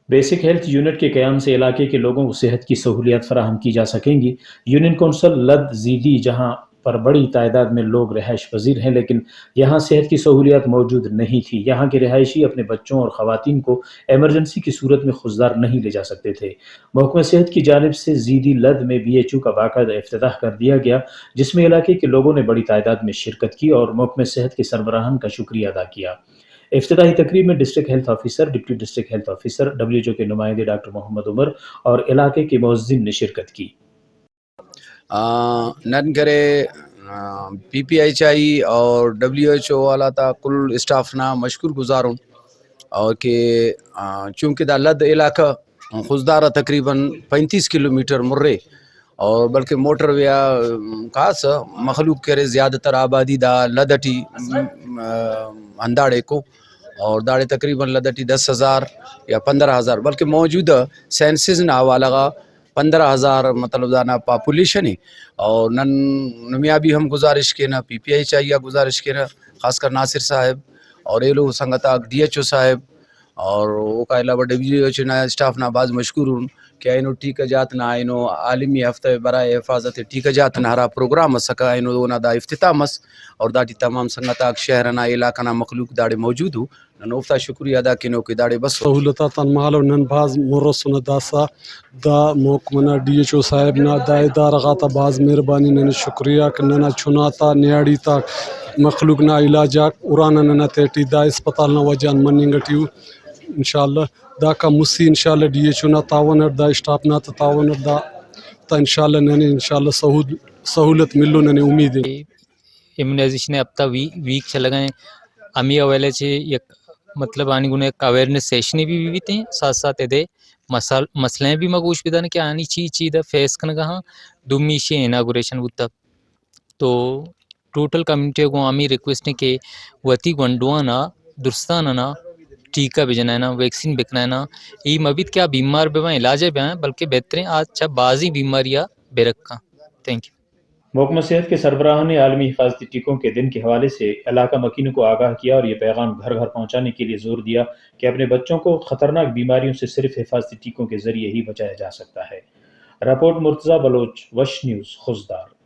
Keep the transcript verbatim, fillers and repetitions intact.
Basic health unit کے قیام سے علاقے کے لوگوں کو صحت کی سہولیات فراہم کی جا سکیں گی۔ یونین کونسل لد زیدی، جہاں پر بڑی تعداد میں لوگ رہائش پذیر ہیں، لیکن یہاں صحت کی سہولیات موجود نہیں تھی۔ یہاں کے رہائشی اپنے بچوں اور خواتین کو ایمرجنسی کی صورت میں خضدار نہیں لے جا سکتے تھے۔ محکمہ صحت کی جانب سے زیدی لد میں بی ایچ او کا باقاعدہ افتتاح کر دیا گیا، جس میں علاقے کے لوگوں نے بڑی تعداد میں شرکت کی اور محکمہ صحت کے سربراہان کا شکریہ ادا کیا۔ افتتاحی تقریب میں district health officer, deputy district health officer, W H O کے نمائندے ڈاکٹر محمد عمر اور علاقے کے معززین نے شرکت کی۔ آ، نن کرے، آ، پی پی ایچ آئی اور ڈبلیو ایچ او والا تا کل اسٹاف نا مشکور گزار ان، اور کہ، آ، چونکہ دا لد علاقہ خضدار آ تقریباً پینتیس کلومیٹر مرے، اور بلکہ موٹر وے آ، ام، کاس مخلوق کرے، زیادہ تر آبادی دا لد ٹی، ام، آ، ہنداڑے کو، اور داڑے تقریباً لد ٹی دس ہزار یا پندرہ ہزار، بلکہ موجودہ سینسز نا حوالہ غا پندرہ ہزار، مطلب، دانا پاپولیشن ءِ۔ اور نن نمیا بھی ہم گزارش کینہ، پی پی ایچ آئی آ گزارش کینہ، خاص کر ناصر صاحب اور ایلو سنگت آک، ڈی ایچ او صاحب، اور اوکا علاوہ ڈبلیو ایچ او نا اسٹاف نا بھاز مشکور ان کہ اینو ٹیکہ جات نا، اینو عالمی ہفتہ برائے حفاظت ٹیکہ جات نا ہرا پروگرام اسکہ، اینو اونا دا افتتاح مس، اور داٹی تمام سنگت آک، شہر ئنا، علاقہ نا مخلوق داڑے موجود ءُ۔ نن اوفتا شکریہ ادا کینو کہ داڑے بسر۔ سہولت آتان مالو، نن بھاز مُر ئسنہ داسہ۔ دا محکمہ نا ڈی ایچ او صاحب نا، دا ادارہ غاتا بھاز مہربانی، ننے شکریہ کہ ننا چنا تا، نیاڑی تا مخلوق نا علاج آک ارانا ننا تہٹی دا اسپتال نا وجہ آن مننگ ٹی ءُ۔ انشاءاللہ داکان مستی انشاءاللہ ڈی ایچ او نا تعاون اٹ، دا اسٹاف نا تا تعاون اٹ، دا تا انشاءاللہ ننے انشاءاللہ سہول-، سہولت ملو، ننے امید ءِ۔ ایمونائزیشن ہفتہ وی-، ویک چلگا ہیں، ہمے حوالہ سے یک مطلب آنی گنا یک اویئرنیس سیشن بھی بیتے، ساتھ ساتھ ادے مسل-، مسئلہ بھی ما گوش بدانے کہ آنی چی چی دا فیس کنگا ہاں، دومی شے اناگوریشن بوتا۔ تو ٹوٹل کمیونٹی کو ہمیں ریکویسٹ ہے کہ وتی گونڈوانا درستان نا ٹیکہ بجنائنا، ویکسین بکنائنا، ای مبیت کہ آ بیمار بباں، علاج بباں، بلکہ بہترین آ چا بازی بیماری آ برکا۔ Thank you. محکمہ صحت کے سربراہ نے عالمی حفاظتی ٹیکوں کے دن کے حوالے سے علاقہ مکینوں کو آگاہ کیا اور یہ پیغام گھر گھر پہنچانے کے لیے زور دیا کہ اپنے بچوں کو خطرناک بیماریوں سے صرف حفاظتی ٹیکوں کے ذریعے ہی بچایا جا سکتا ہے۔ رپورٹ مرتضی بلوچ، وش نیوز، خضدار۔